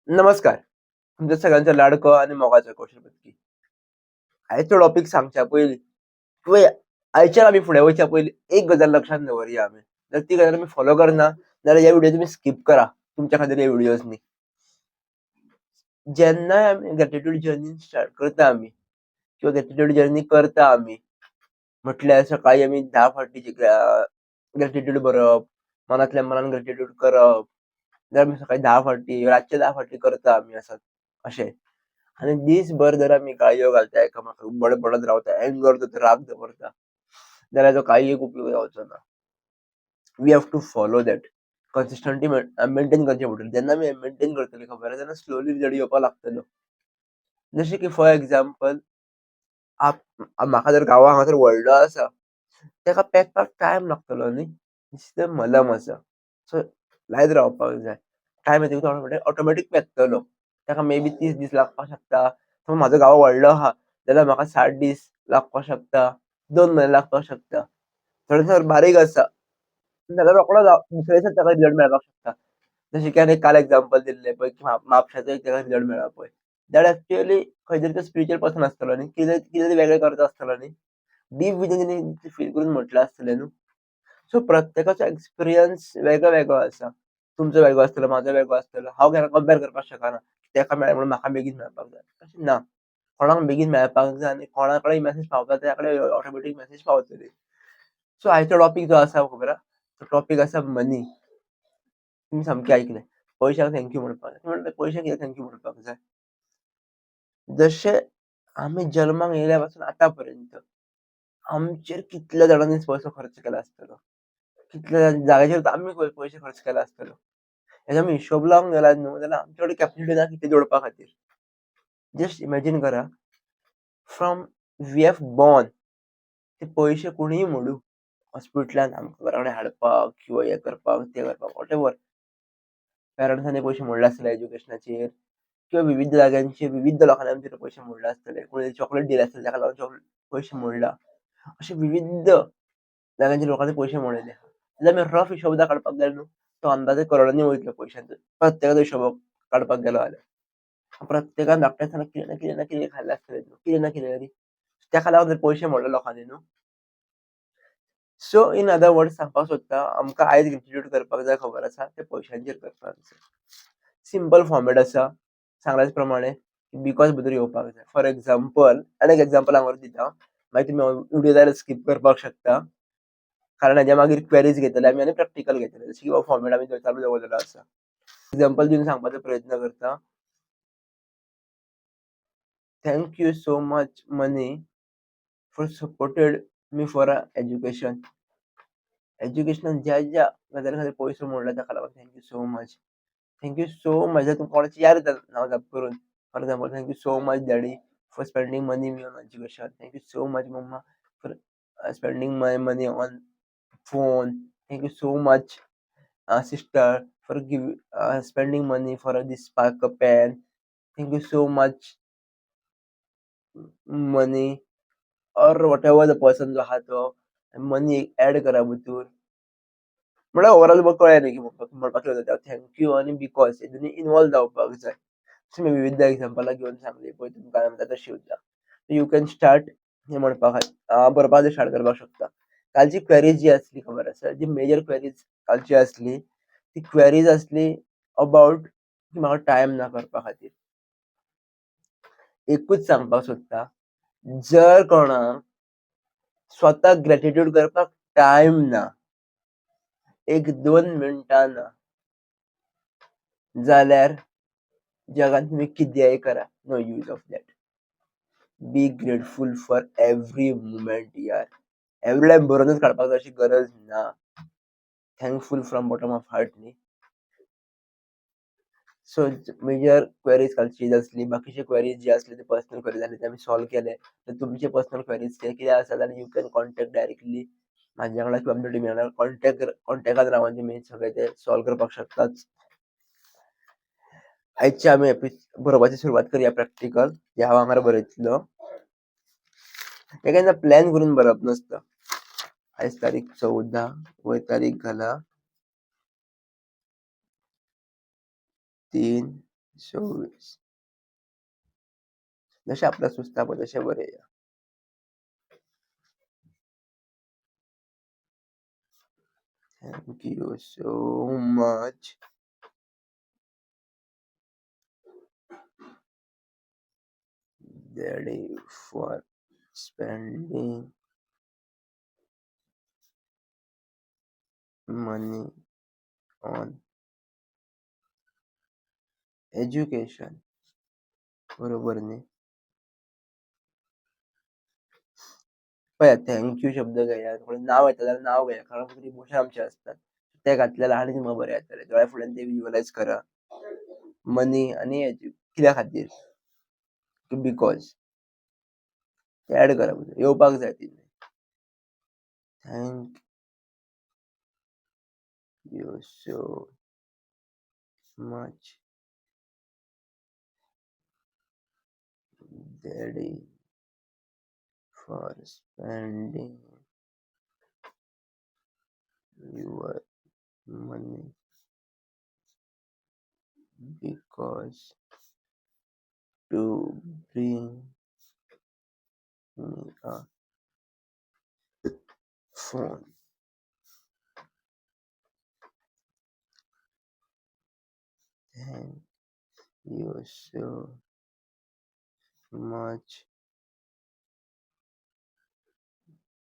नमस्कार. तुमच्या सगळ्यांचो लाडको आनी मोगाचो कौशल पत्की. आयचो टॉपीक सांगच्या पयलीं किंवा आयच्यान आमी फुडें वयच्या पयलीं एक गजाल लक्षांत दवरया आमी. जर ती गजाल आमी फॉलो करना जाल्यार ह्या व्हिडियो तुमी स्कीप करा. तुमच्या खातीर हे व्हिडियोज न्ही. जेन्नाय आमी ग्रेटिट्यूड जर्नी स्टार्ट करता आमी किंवा ग्रेटिट्यूड जर्नी करता आमी म्हटल्यार सकाळी आमी 10 फावटी ग्रेटिट्यूड बरोवप, मनांतल्या मनान ग्रेटिट्यूड करप. जर आमी सकाळी 10 फावटी, रातचे 10 फावटी करता आमी असत अशें. आनी दीसभर जर आमी गाळयो घालता एकामेकाक, बडबडत रावता, एंगर दवरता, राग दवरता जाल्यार तो काही एक उपयोग जावचो ना. We have to follow that. Consistently maintain करचें पडटलें. जेन्ना आमी मेंटेन करतले खबर आसा तेन्ना स्लोली रिजल्ट येवपाक लागतलो. जशें की फॉर एग्जाम्पल म्हाका जर गांवा हांगासर व्हडलो आसा तेका पेकपाक टायम लागतलो न्ही. दिसता मलम आसा. सो लायत रावपाक जाय. टायम येतकीर ऑटोमॅटीक पेकतलो. ताका मे बी 30 दीस लागपाक शकता. पूण म्हाजो गांव व्हडलो आहा जाल्यार म्हाका 60 दीस लागपाक शकता, 2 म्हयने लागपाक शकता. थोडे बारीक आसा जाल्यार रोकडो दुसऱ्या दिसा ताका रिजल्ट मेळपाक शकता. जशें की हांवें काल एग्जाम्पल दिल्लें पळय की म्हापशाचो एक ताका रिजल्ट मेळ्ळा पळय. That actually खंय तरी तो स्पिरिच्युअल पर्सन आसतलो न्ही, कितें कितें तरी वेगळें करता आसतलो न्ही. डीप विदीन तेणी फील करून म्हटलें आसतलें न्हू. सो प्रत्येकाचो एक्सपिरियन्स वेगळो वेगळो आसा. तुमचो वेगळो आसतलो, म्हाजो वेगळो आसतलो. हांव केन्ना कंपेर करपाक शकना. तेका मेळ्ळें म्हणून म्हाका बेगीन मेळपाक जाय, तशें ना. कोणाक बेगीन मेळपाक जाय आनी कोणा कडेन मॅसेज पावता त्या कडेन ऑटोमॅटीक मॅसेज पावतली. सो आयचो टॉपीक जो आसा खबर आहा, तो टॉपीक आसा मनी. तुमी सामकें आयकलें. पयशांक thank you म्हणपाक जाय. म्हणटा पयशांक कित्याक thank you म्हणपाक जाय? जशें आमी जल्माक येयल्या पासून आतां पर्यंत आमचेर कितल्या जाणांनी पयसो खर्च केला आसतलो, कितल्या जाग्याचेर आमी पयशे खर्च केला आसतलो. हेजो आमी हिशोब लावंक गेला न्हू जाल्यार आमचे कडेन कॅपॅसिटी ना कितें जोडपा खातीर. जस्ट इमॅजीन करा, फ्रॉम we have born ते पयशे कोणीय मोडू हॉस्पिटलान आमकां घरा कडेन हाडपाक किंवा हें करपाक तें करपाक वॉटेवर. पेरंट्सांनी पयशे मोडले आसतले एज्युकेशनाचेर किंवा विविध जाग्यांचेर विविध लोकांनी आमचेर पयशे मोडले आसतले. कोणी चॉकलेट दिले आसतले ताका लागून चॉकलेट पयशे मोडला. अशे विविध जाग्यांचेर लोकांनी पयशे मोडलेले आहा. जाल्यार आमी रफ हिशोब सुद्दां काडपाक गेले न्हू तो अंदाजे करोडांनी वयतलो पयशांचो. प्रत्येकाचो हिशोब काडपाक गेलो जाल्यार प्रत्येकान धाकटें आसतना कितें ना कितें ना कितें खाल्लें आसतलें न्हू, कितें ना कितें तरी. ताका लागून पयशे मोडले लोकांनी न्हू. सो इन अदर वर्ड्स सांगपाक सोदता, आमकां आयज ग्रेटिट्यूड करपाक जाय खबर आसा, ते पयशांचेर करपाक जाय. सिंपल फॉर्मेट आसा, सांगल्याच प्रमाणे because भितर येवपाक जाय. फॉर एग्जाम्पल आनी एक एग्जाम्पल हांव दिता, मागीर तुमी व्हिडियो जाल्यार स्कीप करपाक शकता. कारण हेज्या मागीर क्वेरीज घेतले आमी आनी प्रॅक्टिकल घेतले. जशें की हो फॉर्मेट आमी चालू दवरलेलो आसा. एग्जाम्पल दिवन सांगपाचो प्रयत्न करता. Thank you so much money for supported me for education. एज्युकेशनान ज्या ज्या गजाली खातीर पयसो मोडला ताका लागून thank you so much. Thank you so much. जर तुमकां कोणाची याद येता नांव जाप करून, for example thank you so much daddy for spending money me on education. Thank you so much mumma for spending my money on phone. Thank you so much sister for give spending money for this Parker pen. Thank you so much money or whatever the person जो आहा तो money add करा भितूर. म्हळ्यार overall तुमकां कळ्ळें न्ही की म्हणपाक कितें जाता. Thank you आनी because हे दोनूय इनवॉल्व जावपाक जाय. अशें विविध एग्जाम्पलां घेवन सांगली पळय तुमकां हांवें तशी उरता. You can start हें म्हणपा खातीर बरोवपाक स्टार्ट करपाक शकता. कालची क्वेरीज जी आसली खबर आसा, जी मेजर क्वेरीज कालची आसली ती क्वेरीज आसली अबावट की म्हाका टायम ना करपा खातीर. एकूच सांगपाक सोदता, जर कोणाक स्वताक ग्रेटिट्यूड करपाक टायम ना, 1-2 मिनटां ना, जाल्यार जगान तुमी कितेंय करा, no use of that. Be grateful for every moment यार. एवरी टायम बरोवनच काडपाक जाय अशी गरज ना. Thankful from bottom of heart न्ही. सो मेजर क्वेरीज कालची आसली. बाकीचे क्वेरीज जे आसले ते पर्सनल क्वेरीज आसले ते आमी सॉल्व केले. तर तुमचे पर्सनल क्वेरीज कितें आसा जाल्यार you can contact directly म्हाज्या वांगडा किंवा आमच्या टिमी वांगडा कॉन्टॅक्टान रावन तुमी सगळे ते सॉल्व करपाक शकताच. आयचे आमी बरोवपाची सुरवात करया प्रॅक्टिकल. जे हांव हांगार बरयतलो. हे केन्ना प्लॅन करून बरोवप नासता. आयज तारीख 14, वयर तारीख घाला 3 26. जशें आपल्याक सुचता पळय तशें बरया. Thank you so much daddy for spending money on education. बरोबर न्ही? पळया thank you शब्द घेया, कोणी नांव येता जाल्यार नांव घेया, कारण फक्त इमोशन आमचे आसतात ते घातले जाल्यार आनी तुमकां बरें जातलें. दोळ्या फुड्यान ते विज्युअलायज करा. मनी आनी कित्या खातीर, because ते एड करा, येवपाक जाय ती. Thank you so much daddy for spending your money because to bring me a phone. Thank you so much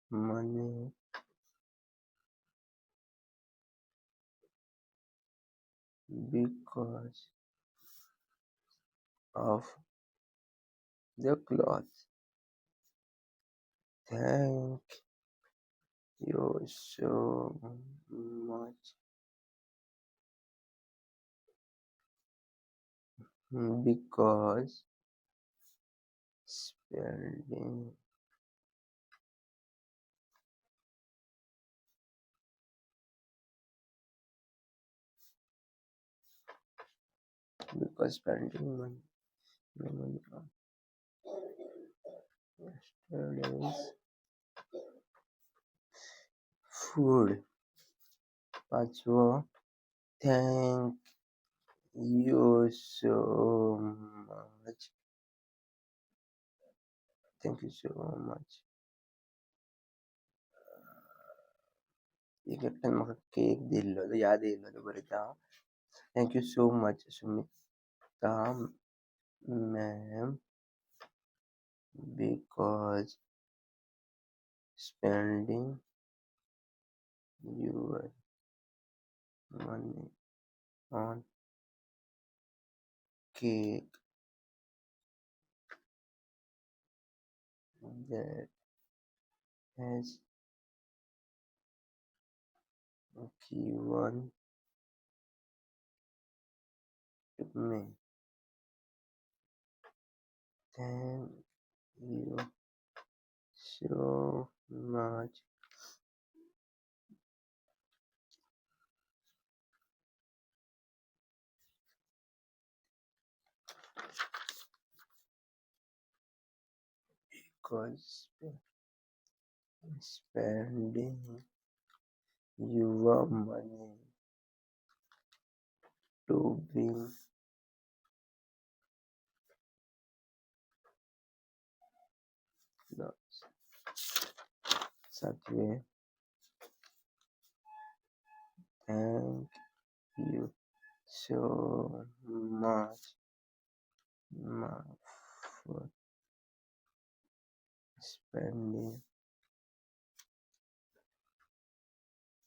money because of the clothes. Thank you so much because spending money on yesterday's food. पांचवो, thank you so much. Thank you so much. एक एकट्यान म्हाका cake दिल्लो, तो याद येयलो तो बरयता. Thank you so much Sumita ma'am because spending your money on cake that has given to me. Thank you so much because spending your money to bring clothes. सातवें, thank you so much for spending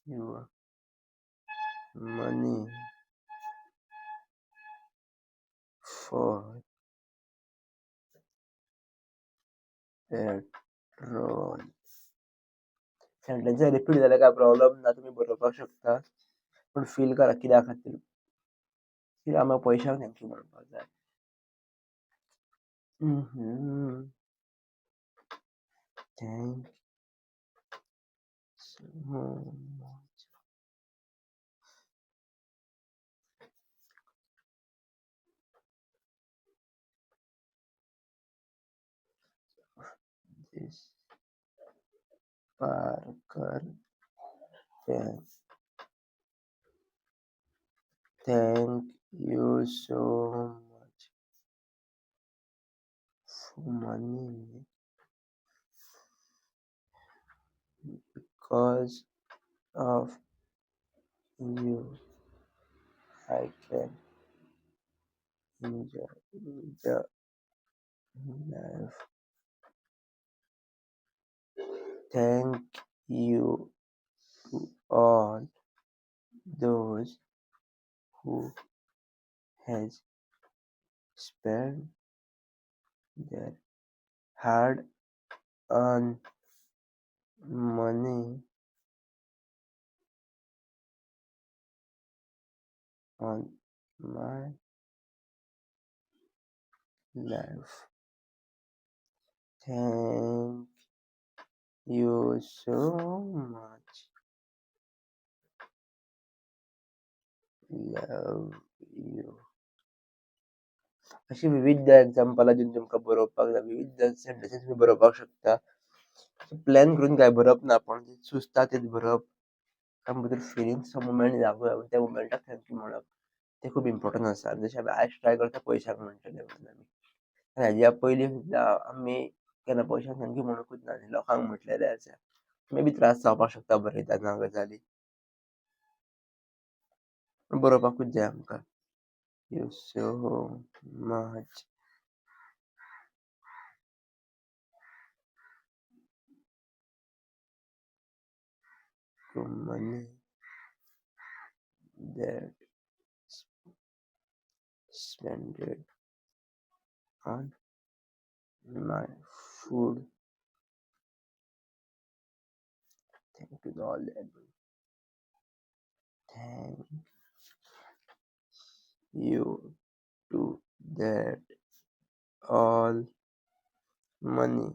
your money for petrol. Sentence repeat जाल्यार काय problem ना, तुमी बरोवपाक शकता, पूण feel करा कित्या खातीर, कित्याक आमकां पयशांक thank you म्हणपाक जाय. Thank so much this Parker pen. Thank you so money because of you I can enjoy the life. Thank you to all those who has spent their hard-earned money on my life. Thank you so much. Love you. अशी विविध एग्जाम्पलां दिवन तुमकां बरोवपाक जाय, विविध सेंटेंसीस तुमी बरोवपाक शकता. प्लॅन करून काय बरोवप ना, पूण सुचता तेच बरोवप. आम भितर फिलिंग्स मुमेंट जागो त्या मुमेंटाक thank you म्हणप तें खूब इम्पोर्टंट आसा. जशें आमी आयज ट्राय करता पयशांक म्हणटलें म्हणून आमी हेज्या पयलीं सुद्दां आमी केन्ना पयशांक thank you म्हणूंकूच ना, लोकांक म्हटलेलें आसा. मे बी त्रास जावपाक शकता बरयतना गजाली, पूण बरोवपाकूच जाय आमकां. You so much to money that spent on my food. Thank you all that. Thank you to that all money.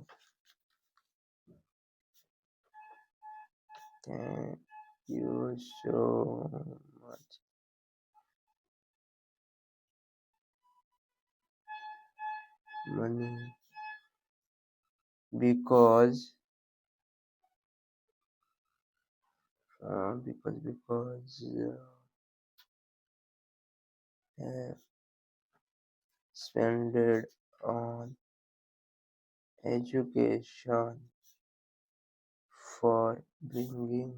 Thank you so much. Money because spent on education, for bringing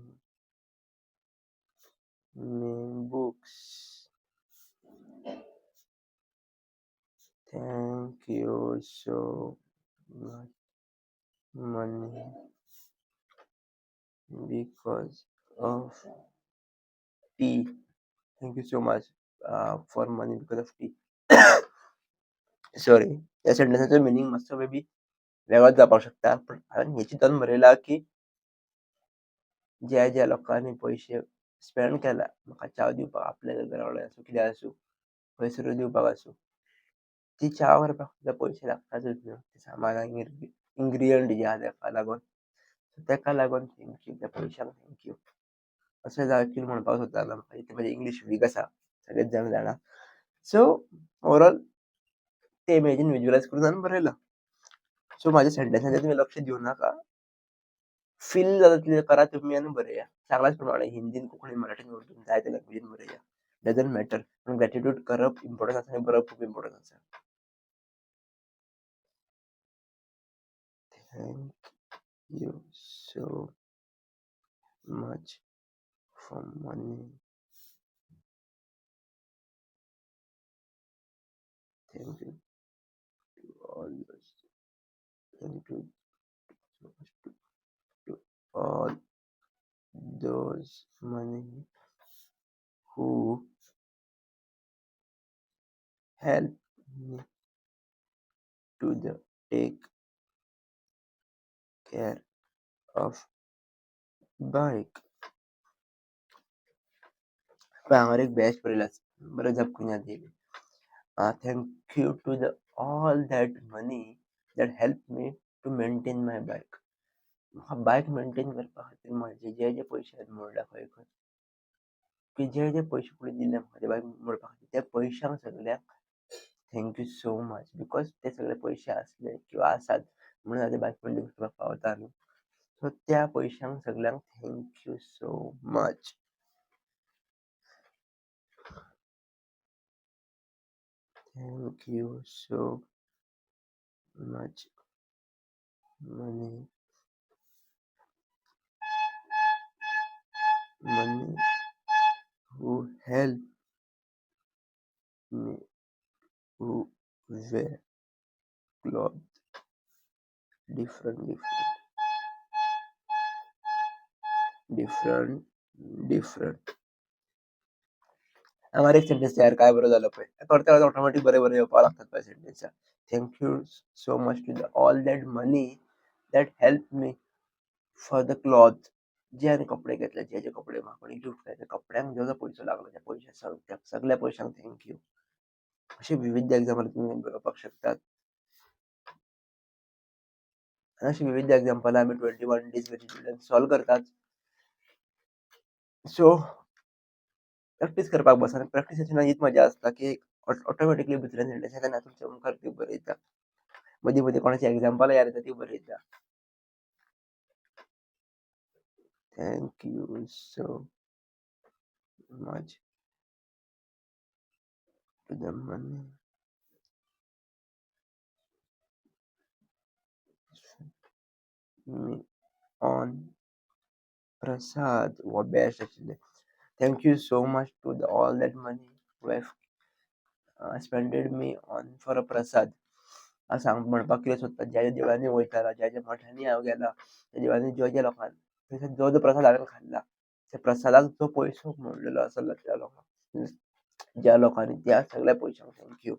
me books. Thank you so much money because of tea. Thank you so much for money because of tea. Sorry, ह्या सेंटेन्साचो meaning मातसो may be वेगळोच जावपाक शकता, पूण हांवें हें चिंतून बरयलां की ज्या ज्या लोकांनी पयशे स्पेंड केला म्हाका च्या दिवपाक, आपल्या घरा कडेन आसूं कितें आसूं खंयसरूय दिवपाक आसूं, ती च्या करपाक सुद्दां पयशे लागतातूच न्हू, सामान इंग्रिडियंट जे आहा तेका लागून, तेका लागून thank you, त्या पयशांक thank you अशें हांव एक्चुअली म्हणपाक सोदतालो. म्हाका इतलें म्हजें इंग्लीश वीक आसा, सगळेच जाण जाणा. सो ओवरऑल ते इमेजीन विज्युअलायज करून हांवें बरयलां. सो म्हाज्या सेंटेन्साचेर तुमी लक्ष दिवं नाका, फील जाता तितलें करा तुमी आनी बरया. सांगलाच प्रमाणे हिंदीन, कोंकणीन, मराठीन, उर्दून जाय त्या लँग्वेजीन बरया, डजंट मॅटर. पूण ग्रेटिट्यूड करप इम्पोर्टंट आसा आनी बरोवप खूब इम्पोर्टंट आसा. Thank you so much for money. Thank you to all those. Thank you so much to all those money who help me to the take care of bike. पळय हांगा एक batch बरयला, बरें झपकून याद येयली. Thank you to the all that money that help me to maintain my bike. म्हाका बायक maintain करपा खातीर म्हजे जे जे पयशे मोडला खंय खंय, की जे जे पयशे कोणी दिले म्हाका ते बायक मोडपा खातीर, त्या पयशांक सगळ्यांक thank you so much, because ते सगळे पयशे आसले किंवा आसात म्हणून हांव ते बायक मेंटेन करपाक पावता न्हू. सो त्या पयशांक सगळ्यांक thank you so much. Thank you so much money money who help me to wear cloth different different different different. हांगा एक सेंटेन्स तयार काय बरो जालो पळय, करता करता ऑटोमॅटीक बरें बरें येवपाक लागतात पळय सेंटेन्सां. Thank you so much to the all that money that help me for the cloth. जे हांवें कपडे घेतले, जे जे कपडे म्हाका कोणी गिफ्ट केले, त्या कपड्यांक जो जो पयसो लागलो त्या पयशा त्या सगळ्या पयशांक thank you. अशे विविध एग्जाम्पल तुमी बरोवपाक शकतात. आनी अशी विविध एग्जाम्पलां आमी 21 डेज ग्रेटिट्यूडान सॉल्व करतात. सो प्रॅक्टीस करपाक बसा. प्रॅक्टीस अशी हीच मजा आसता की ऑटोमॅटिकली भितरल्यान सेंटेन्स येता आनी तुमच्या मुखार ती बरयता. मदीं मदीं कोणाची एग्जाम्पलां याद येता ती बरयता. Thank you so much to the money me on prasad. हो बेस्ट आशिल्लें. Thank you so much to the all that money who have spended me on for a prasad. सांग म्हणपाक कितें सोदता, ज्या ज्या देवळांनी वयतालो, ज्या ज्या मठांनी हांव गेला, त्या देवळांनी ज्या ज्या लोकांक थंयसर जो जो प्रसाद हांवें खाल्ला त्या प्रसादाक जो पयसो मोडलेलो आसलो त्या लोकांक, ज्या लोकांनी त्या सगळ्या पयशांक thank you.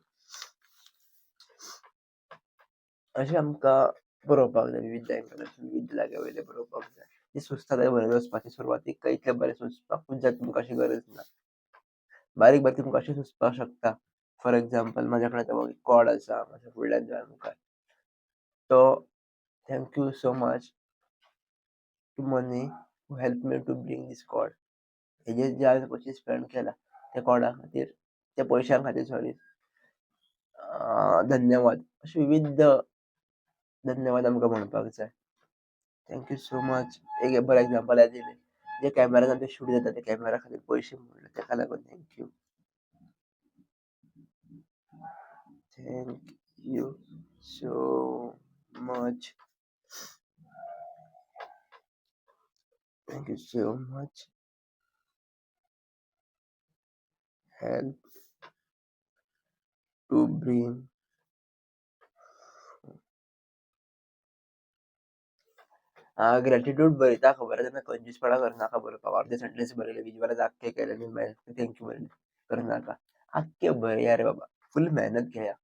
अशें आमकां बरोवपाक जाय, विविध एंगलासून विविध जाग्या वयले बरोवपाक जाय. तें सुचता तें बरयत वचपाचें. सुरवातीक काय इतलें बरें सुचपाकूच जाय तुमकां अशी गरज ना. बारीक बारीक तुमकां अशें सुचपाक शकता. फॉर एग्जाम्पल, म्हाज्या कडेन आतां कॉर्ड आसा म्हाज्या फुडल्यान दोळ्या मुखार, तो thank you so much to money who help me to bring this cord. हेजेर जे हांवें पयशे स्पेंड केला त्या कॉर्डा खातीर, त्या पयशां खातीर सॉरी, धन्यवाद. अशे विविध धन्यवाद आमकां म्हणपाक जाय. Thank you so much. एक बरें एग्जाम्पल हांवें दिलें, जे कॅमेरान आमचें शूट जाता त्या कॅमेरा खातीर पयशे मोडले तेका लागून thank you. Thank you so much. Thank you so much help to bring gratitude बरयता खबर आसा तेन्ना कंजूसपणा करनाका बरोवपाक. अर्दे सेंटेन्स बरयले, विज्युअलायज आख्खें केलें आनी मागीर thank you बरयलें, करनाका. आख्खें बरया रे बाबा, फूल मेहनत घेया.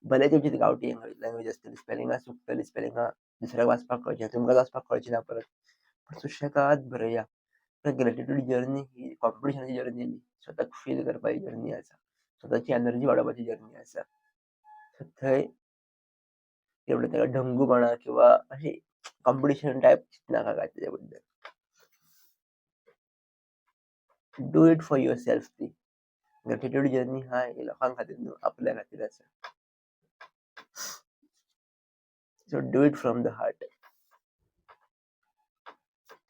भले तुमची गांवठी लँग्वेज आसतली, स्पेलिंगां चुकतली, स्पेलिंगां दुसऱ्याक वाचपाक कळची ना, तुमकां वाचपाक कळची ना परत, पण सुशेगाद बरया. ग्रेटिट्यूड जर्नी ही कॉम्पिटिशनाची जर्नी न्ही, स्वताक फील करपाची जर्नी आसा, स्वताची एनर्जी वाडोवपाची जर्नी आसा. सो थंय कितें म्हणटा तेका ढंगूपणा किंवा अशी कॉम्पिटिशन टायप चिंतनाका काय तेच्या बद्दल. Do it for yourself. ती ग्रेटिट्यूड जर्नी हा ही लोकां खातीर न्हू, आपल्या खातीर आसा. So do it from the heart.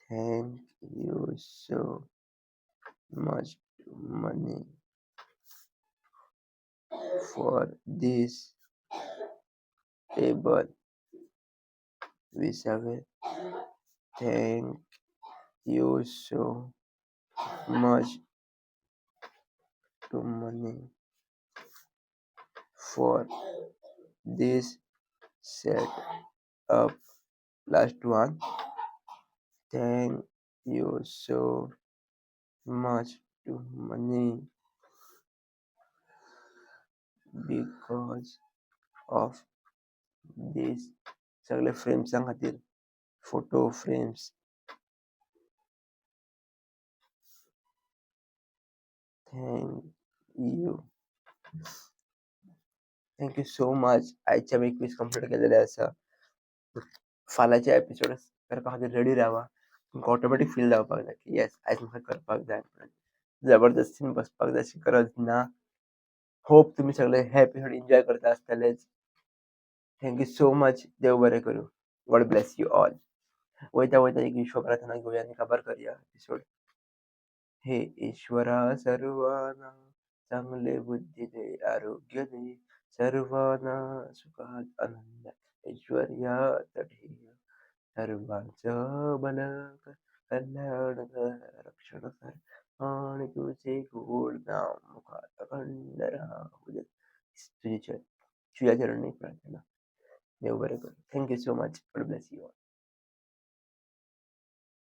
Thank you so much money for this table. विसावे, thank you so much to money for this set up. Last one, thank you so much to money because of this. सगळे फ्रेम्सां खातीर, photo frames. Thank you. Thank you so much. आयचे आमी quiz complete केलेले आसा. फाल्यांचे episode करपा खातीर ready रावा. तुमकां ऑटोमॅटीक फील जावपाक जाय की येस, आयज म्हाका करपाक जाय म्हणून. जबरदस्तीन बसपाक जाय अशी गरज ना. होप तुमी सगळे हे एपिसोड एन्जॉय करता आसतलेच. Thank you so much. देव बरें करूं. God bless you all. वयता वयता एक ईश्वर प्रार्थना घेवया आनी काबार करया एपिसोड. हे ईश्वरा सर्वांना चांगले बुद्धी दे, आरोग्य दे, सर्वांना सुखात आनंदात ऐश्वर्यात ठेव. सर्वांचं भलं कर, कल्याण कर, रक्षण कर आणि तुझे गोड नाम मुखात अखंड राहू दे. तुझी तुझ्या चरणी प्रार्थना. देव बरं करो. Thank you so much. God bless you all.